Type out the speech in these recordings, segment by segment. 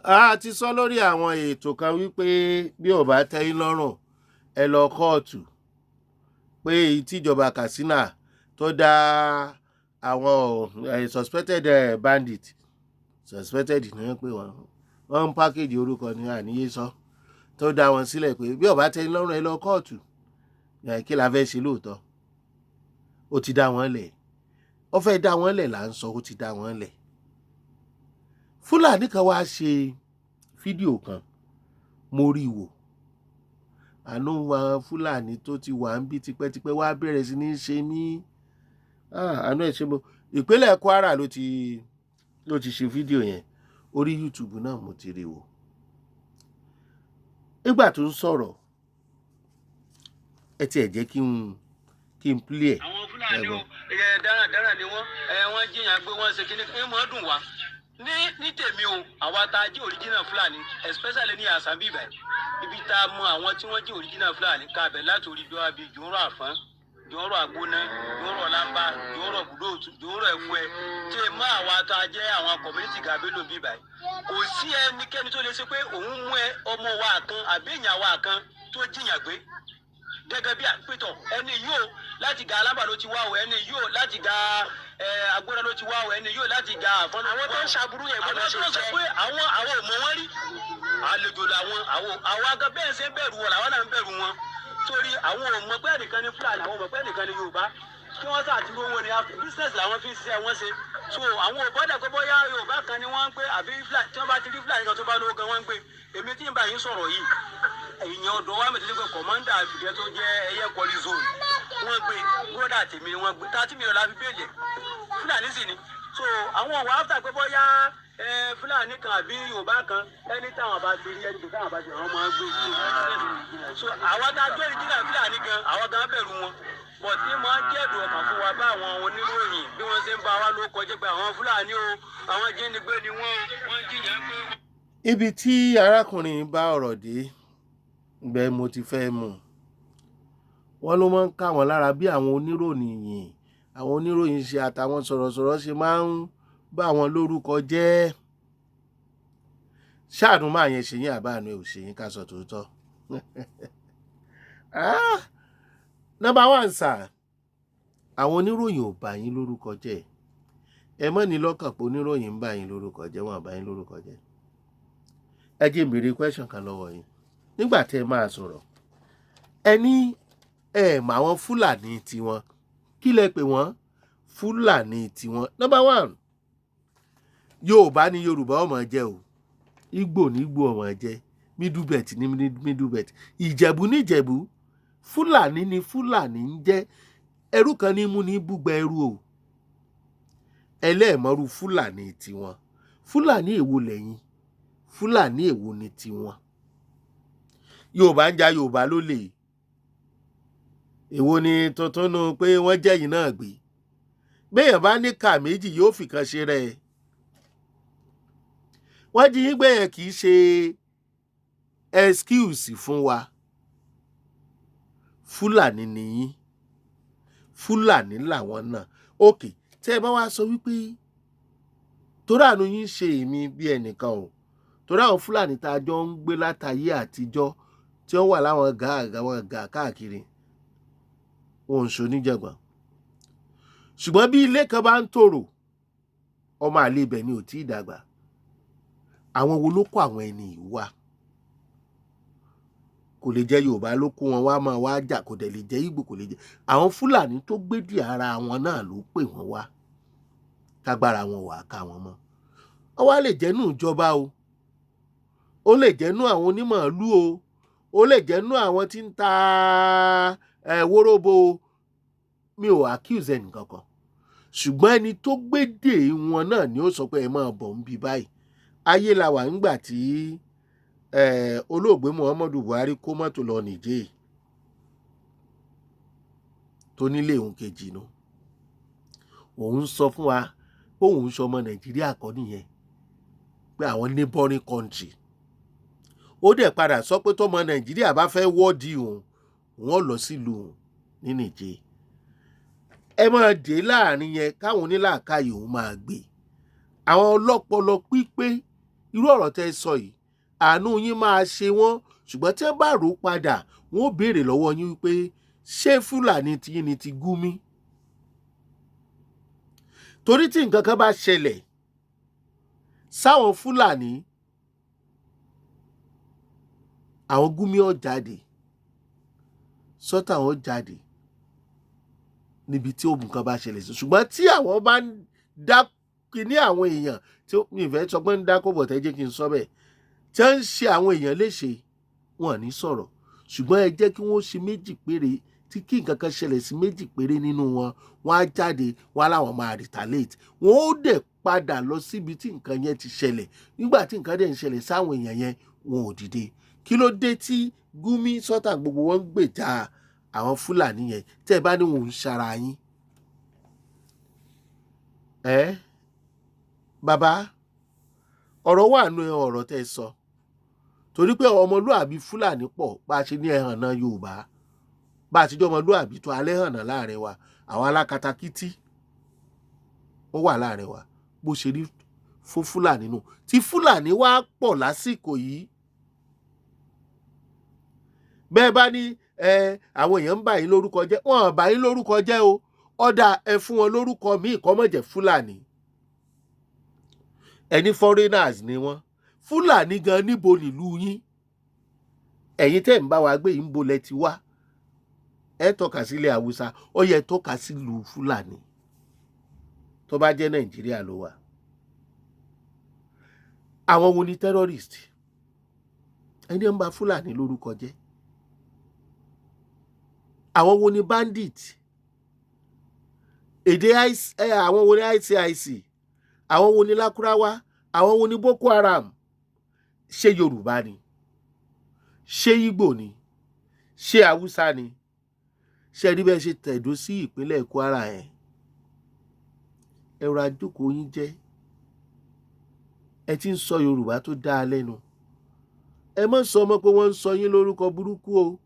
A ti sọ lórí àwọn ètò kan wípé bí ò bá tẹ́yín lọ́rùn, ẹ lọ kóòtù, pé èyí tíjọba Katsina tó dá àwọn suspected bandit, suspected ní wọ́n pè wọ́n, wọ́n ń pákéjì orúkọ ní àníyé sọ, tó dá wọn sílẹ̀ pé bí ò bá tẹ́yín lọ́rùn, ẹ lọ kóòtù. Kí la fẹ́ ṣe? Lóòótọ́ ó ti dá wọn lẹ̀, ó fẹ́ dá wọn lẹ̀ là ń sọ, ó ti dá wọn lẹ̀. Fúlàní kan wá ṣe fídíò kan, mo rí i wò. Àánú wa Fúlàní tó ti wà ń bí tipẹ́tipẹ́ wá bẹ̀rẹ̀ sí ní ṣe mí. Àánú ẹ̀ ṣe mo. Ìpínlẹ̀ Kwara ló ti ṣe fídíò yẹn. Orí YouTube náà mo ti rí wò. Nígbà tó ń sọ̀rọ̀, ẹ tiẹ̀ jẹ́ kí n play ẹ̀. Àwọn Fúlàní o, ẹ dáradára ni wọ́n. Ẹ wọ́n jiyàn gbé, wọ́n ṣe kíní, ẹ mọ̀ dùn wá ní tèmi o. Àwa tá a jẹ́ original Fúlàní, especially ní àṣà bíbẹ̀ ibi tá a mọ àwọn tí wọ́n jẹ́ original Fúlàní kábẹ̀ láti orí bí wọ́n bí jòrò àfọ́n, jòrò àgbóná, jòrò lamba, jòrò bùdóòtú, jòrò ẹ̀kúẹ́ tí ẹ mọ àwa tá a jẹ́ àwọn community gàbélò bíbẹ̀. Kò sí ẹnikẹ́ni tó lè ṣe pé òun mú ẹ ọmọ wa kan àbí èèyàn wa kan tó jiyàn gbé gẹ́gẹ́ bí àpètọ̀ ẹni yóò láti ga Alábà ló ti wá o, ẹni yóò láti ga Agbóná ló ti wá o, ẹni yóò láti ga Àfọ́n. Àwọn tó ń ṣàbúrú yẹn àwọn gbọ́dọ̀ tó ṣe ń sọ jẹ́ pé àwọn ò mọ wọn rí, àlejò làwọn. Àwọn aga bẹ́ẹ̀ ṣe ń bẹ̀rù wọn làwọn náà ń bẹ̀rù wọn, torí àwọn ò mọ pé ẹnìkan ní Fúlàní, àwọn ò mọ pé ẹnìkan ní Yorùbá. Kí wọ́n sà ti rówó ni, business làwọn fi ń ṣiṣẹ́ wọn ṣe. So àwọn ò bọ́dà pé bóyá Yorùbá kan ni wọ́n ń pé àbí Fúlàní. Tí wọ́n bá ti rí Fúlàní kan tó bá lówó gan, wọ́n ń gbé. Èmi tí ń bá yín sọ̀rọ̀ yìí, èèyàn ọ̀dọ́ wa mẹ́tẹ́lẹ́ pé commander àfìdẹ́ tó jẹ́ ẹyẹ kọlí zone, wọ́n gbé bróda tèmi ni wọ́n gbé 30 million la fi bail. Fúlàní sì ni. So àwọn ọ̀wọ́ after pé bóyá Fúlàní kan àbí Yorùbá kan, ẹni táwọn bá ti rí, ẹni tó táwọn bá ti, àwọn máa ń gbé. So àwọn tá a gbé ìjìnlẹ̀ Fúlàní gan, àwọn gan bẹ̀rù wọn, but ní máa ń jẹ́ ẹ̀dùn ọkàn fún wa bá àwọn oníròyìn bí wọ́n ṣe ń bá wa ló kọjá pé àwọn Fúlàní o, àwọn jínigbé ni wọ́n jìyàn pé. Ibi tí arákùnrin bá ọ̀rọ̀ dé bẹ́ẹ̀, mo ti fẹ́ mú wọ́n ló máa ń ká wọn lára bí àwọn oníròyìn ṣe àtàwọn sọ̀rọ̀sọ̀rọ̀ ṣe máa ń bá wọn lórúkọ jẹ́. Ṣáàánú máa yẹn ṣe yín, àbáàánú ẹ̀ ò ṣe yín? Ká sọ tòótọ́. Ah! Number one sir, àwọn oníròyìn ò bá yín lórúkọ jẹ́. Ẹ mọ́ ní lọ́kàn pé oníròyìn ń bá yín lórúkọ jẹ́. Wọ́n bá yín lórúkọ jẹ́. Ẹ jẹ́ n béèrè question kan lọ́wọ́ yín. Nígbà tẹ́ ẹ máa sọ̀rọ̀, ẹ ní ẹ mọ àwọn Fúlàní tiwọn. Kí lẹ pè wọ́n? Fúlàní tiwọn. Number one, Yorùbá ní Yorùbá ọmọ jẹ́ o, Ìgbò ní Ìgbò ọmọ jẹ́, Middle Belt ní Middle Belt, Ìjẹ̀bú ní Ìjẹ̀bú, Fúlàní ní Fúlàní ń jẹ́. Ẹrú kan ní mú ní búgbà ẹrú o. Ẹlẹ́ẹ̀mọ́rú Fúlàní tiwọn. Fúlàní èwo lẹ́yìn? Fúlàní èwo ni tiwọn? Yorùbá ń ja Yorùbá lólè. Èwo ni tuntun nu pé wọ́n jẹ́yìn náà gbé? Béèyàn bá ní kà méjì, yóò fìkan ṣe rẹ̀. Wọ́n jí yín gbé yẹn, kì í ṣe excuse fún wa. Fúlàní nìyí, Fúlàní làwọn náà. Ok, tẹ́ ẹ bá wá sọ wípé torí àánú yín ṣe èmi bí ẹnìkan o, torí àwọn Fúlàní tá a jọ ń gbé látàyé àtijọ́ tí wọ́n wà láwọn gàá àwọn gàá káàkiri, wọn ò ń ṣoníjàngbọ̀n. Ṣùgbọ́n bí ilé kan bá ń tòrò, ọmọ àlè ibẹ̀ ni ò tí ì dàgbà. Àwọn wo ló kó àwọn ẹni yìí wá? Kò lè jẹ́ Yorùbá ló kó wọn wá máa wá jà, kò dẹ̀ lè jẹ́ Ìgbò, kò lè jẹ́ àwọn Fúlàní tó gbédè ara wọn náà ló pè wọ́n wá, kágbára wọn wà ká wọn mọ́. Ó wá lè jẹ́nu ìjọba o, ó lè jẹ́nu àwọn onímọ̀ọ́lú o, ó lè jẹ́nu àwọn tí ń ta ẹ̀ wóróbo o. Mi ò accuse ẹnìkankan, ṣùgbọ́n ẹni tó gbédè wọn náà ni ó sọ pé ẹ máa bọ̀ ń bí báyìí. Ayé la wà ńgbà tí olóògbé Muhammadu Buhari kó mọ́tò lọ Niger tó nílé òun kejì nu. Òun sọ fún wa pé òun ń ṣọmọ Nàìjíríà kọ́ nìyẹn, pé àwọn neighboring country. Ó dẹ̀ padà sọ pé tọmọ Nàìjíríà bá fẹ́ wọ́ọ̀dì òun, òun ò lọ sílùú òun ní Niger. Ẹ máa dé láàrin yẹn, káwọn onílàákàyè òun máa gbé àwọn ọlọ́pọlọ pípé. Irú ọ̀rọ̀ tẹ́ ẹ sọ yìí, àánú yín máa ṣe wọ́n, ṣùgbọ́n tí wọ́n bá rò ó padà, wọ́n ó béèrè lọ́wọ́ yín wípé ṣé Fúlàní tiyín ni ti Gúmi? Torí tí nǹkan kan bá ṣẹlẹ̀ sáwọn Fúlàní, àwọn Gúmi ó jáde, sọ́tà wọn jáde níbi tí nǹkan bá ṣẹlẹ̀ sí. Ṣùgbọ́n tí àwọn bá ń dá kíní àwọn èèyàn tí mi fẹ́ sọ pé ń dá kó bọ̀ tẹ́ jẹ́ kí n sọ bẹ́ẹ̀, tí wọ́n ń ṣe àwọn èèyàn léṣe, wọn ò ní sọ̀rọ̀. Ṣùgbọ́n ẹ jẹ́ kí wọ́n ṣe méjì péré, tí kí nǹkan kan ṣẹlẹ̀ sí méjì péré nínú wọn, wọ́n á jáde, wọ́n á láwọn máa retaliate. Wọ́n ó dẹ̀ padà lọ síbi tí nǹkan yẹn ti ṣẹlẹ̀. Nígbà tí nǹkan dẹ̀ ń ṣẹlẹ̀ sáwọn èèyàn yẹn, wọn ò dìde. Kí ló dé tí Gúmi sọ́tà gbogbo wọn ń gbèjà àwọn Fúlàní yẹn, tẹ́ ẹ bá ní wọn ò ń ṣara yín? Ẹ bàbá, ọ̀rọ̀ wà nù ọ̀rọ̀ tẹ́ ẹ sọ, torí pé ọmọlúàbí Fúlàní pọ̀. Bá a ṣe ní ẹ̀hànà Yorùbá, bá a ti jẹ́ ọmọlúàbí tó alẹ́ hànà láàrin wa, àwọn alákatakítí ó wà láàrin wa. Bó ṣe rí fún Fúlàní nù, tí Fúlàní wá pọ̀ lásìkò yìí. Bẹ́ẹ̀ bá ní ẹ àwọn èèyàn ń bà yín lórúkọ jẹ́, wọ́n ò bà yín lórúkọ jẹ́ o. Ọ̀dà, ẹ fún wọn lórúkọ míì kó má jẹ́ Fúlàní. Ẹni foreigners ni wọ́n. Fúlàní gan, níbo nílùú yín? Ẹ̀yin tẹ́ ń bá wa gbé yìí, ń bo lẹ ti wá? Ẹ tọ́ka sílẹ̀ Haúsá, ó yẹ tọ́ka sílùú Fúlàní tó bá jẹ́ Nàìjíríà ló wà. Àwọn wo ni terrorist? Ẹni ń bà Fúlàní lórúkọ jẹ́. Àwọn wo ni bandit? Èdè àwọn wo ni ICIC? Àwọn wo ni Lakurawa? Àwọn wo ni Boko Haram? Ṣé Yorùbá ni? Ṣé Ìgbò ni? Ṣé Haúsá ni? Ṣé rí bẹ́ẹ̀ ṣe tẹ̀dó sí ìpínlẹ̀ Kwara ẹ̀? Ẹ̀rọ àjókòó yín jẹ́. Ẹ ti ń sọ Yorùbá tó dáa lẹ́nu. Ẹ má sọ ọmọ pé wọ́n ń sọ yín lórúkọ burúkú o.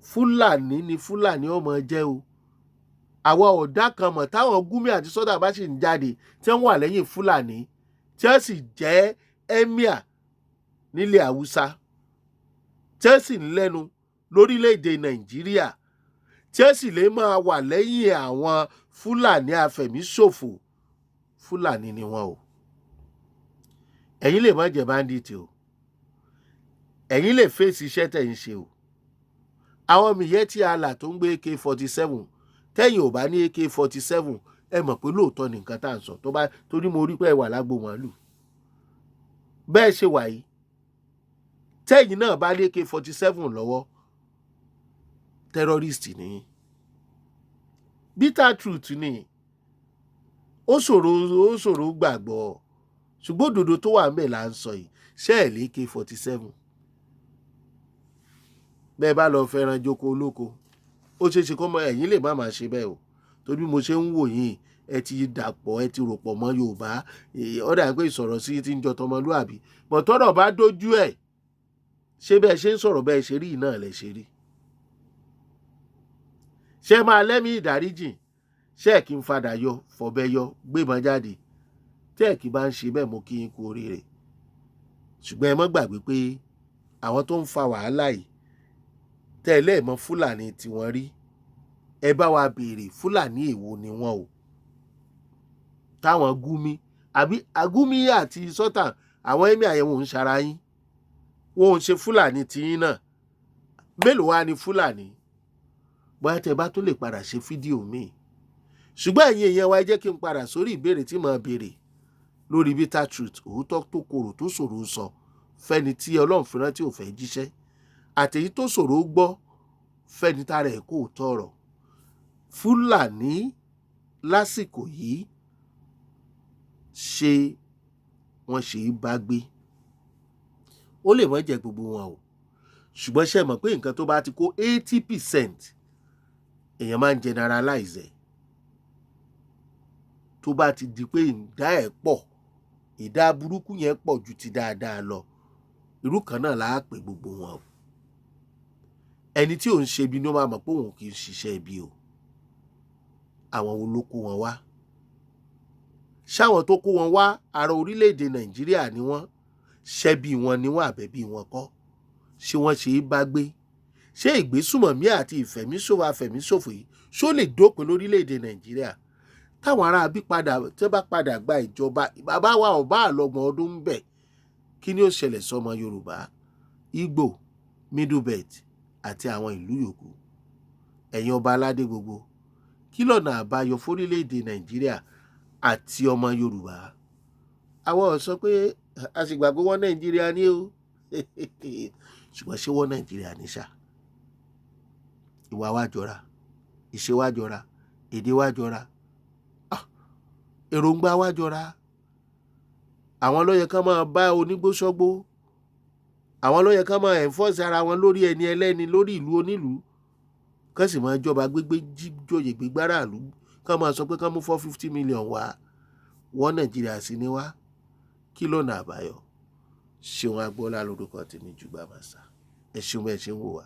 Fúlàní ni Fúlàní ọmọ jẹ́ o. Àwa ọ̀dà kan mọ̀ táwọn Gúmi àti sọ́dà bá sì ń jáde, tí wọ́n wà lẹ́yìn Fúlàní, tí wọ́n sì jẹ́ emir nílẹ̀ Haúsá, tí wọ́n sì ń lẹ́nu lórílẹ̀‐èdè Nàìjíríà, tí wọ́n sì lè máa wà lẹ́yìn àwọn Fúlàní afẹ̀míṣòfò, Fúlàní ni wọ́n o. Ẹ̀yin lè má jẹ́ bandit o, ẹ̀yin lè fèsì iṣẹ́ tẹ̀ ń ṣe o. Àwọn Miyetti Allah tó ń gbé AK-47, tẹ́yìn ò bá ní AK-47, ẹ mọ̀ pé lóòótọ́ ni nǹkan tá à ń sọ. Tó bá torí mo rí pé ẹ wà lágbo màálù bẹ́ẹ̀ ṣe wà yìí, tẹ́yìn náà bá ní AK-47 lọ́wọ́, terrorist ni. Bitter truth ni. Ó ṣòro, ó ṣòro gbàgbọ́, ṣùgbọ́n òdodo tó wà ńbẹ̀ là ń sọ yìí. Ṣé ẹ̀ lé AK-47? Bẹ́ẹ̀ bá lọ fẹ́ràn joko olóko, ó ṣeé ṣe kó mọ ẹ̀yin lè má máa ṣe bẹ́ẹ̀ o, torí bí mo ṣe ń wò yín, ẹ ti dàpọ̀, ẹ ti rò pọ̀ mọ́ Yorùbá. Ó dà pé ìsọ̀rọ̀ sí ti ń jọ tọmọlúàbí bọ̀. Tọ́rọ̀ bá dójú ẹ̀, ṣé bẹ́ẹ̀ ṣe ń sọ̀rọ̀ bẹ́ẹ̀ ṣe rí náà lẹ̀ ṣe rí? Ṣé máa lẹ́mìí ìdáríjìn? Ṣé ẹ̀ kí n fadà yọ, fọ̀bẹ yọ, gbébọn jáde? Tẹ́ ẹ̀ kí bá ń ṣe bẹ́ẹ̀, mo kí yín kú oríire. Ṣùgbọ́n ẹ má gbàgbé pé àwọn tó ń fa wàhálà yìí, tẹ́ ẹ lẹ́ẹ̀mọ́ Fúlàní tí wọ́n rí, ẹ bá wa béèrè Fúlàní èwo ni wọ́n o. Táwọn Gúmi àbí Agúmi àti sọ́tà, àwọn emir yẹn, wọn ò ń ṣara yín, wọn ò ń ṣe Fúlàní tiyín náà. Mélòó wá ni Fúlàní? Bóyá tẹ́ bá tún lè padà ṣe fídíò míì. Ṣùgbọ́n ẹ̀yin èèyàn wa, ẹ jẹ́ kí n padà sórí ìbéèrè tí mo béèrè lórí bitter truth, òótọ́ tó korò, tó ṣòro sọ fẹ́ni tí Ọlọ́run fi rán tí ò fẹ́ jíṣẹ́, àtèyí tó ṣòro gbọ́ fẹ́ni tára ẹ̀ kó tọrọ. Fúlàní lásìkò yìí, ṣé wọ́n ṣe é bá gbé? Ó lè má jẹ́ gbogbo wọn o, ṣùgbọ́n ṣe mọ̀ pé nǹkan tó bá ti kó 80%, èèyàn máa ń generalize ẹ̀. Tó bá ti di pé ìdá ẹ̀ pọ̀, ìdá burúkú yẹn pọ̀ ju ti dáadáa lọ, irú kan náà là á pè gbogbo wọn o. Ẹni tí ò ń ṣe ibi ni ó máa mọ̀ pé òun kì í ṣiṣẹ́ ibi o. Àwọn wo ló kó wọn wá? Ṣáwọn tó kó wọn wá, ara orílẹ̀-èdè Nàìjíríà ni wọ́n? Ṣẹ́bí wọn ni wọ́n, àbẹ̀bí wọn kọ́? Ṣé wọ́n ṣe é bá gbé? Ṣé ìgbésùmọ̀mí àti ìfẹ̀míṣòfò àfẹ̀míṣòfò yìí, ṣó lè dópin lórílẹ̀-èdè Nàìjíríà? Táwọn ará bí padà, tí wọ́n bá padà gba ìjọba, bàbá wa ò bá àlọ́gbọ̀n ọdún ń bẹ̀, kí ni ó ṣẹlẹ̀ sọmọ Yorùbá, Ìgbò, Middle Belt àti àwọn ìlú yòókù? Ẹ̀yin ọba aládé gbogbo, kí lọ́nà àbáyọ fórílẹ̀-èdè Nàìjíríà àti ọmọ Yorùbá? Àwọn ò sọ pé a sì gbàgbé wọn Nàìjíríà ní o, ṣùgbọ́n ṣé wọ́n Nàìjíríà ní ṣá? Ìwà wa jọra, ìṣe wa jọra, èdè wa jọra, èròǹgbà wa jọra. Àwọn ló yẹ ká máa bá onígbó sọ́gbó, àwọn ló yẹ ká máa enforce ara wọn lórí ẹni ẹlẹ́ni, lórí ìlú onílùú, kán sì máa jọba gbégbé jíjòyè gbégbára ìlú, kán máa sọ pé kán mú 450 million wá. Wọ́n Nàìjíríà sí ni wá. Kí lọ́nà àbáyọ? Ṣeun Agboola lórúkọ tèmi, Jùgbà Màsà. Ẹ ṣeun, ẹ ṣe ń wò wá.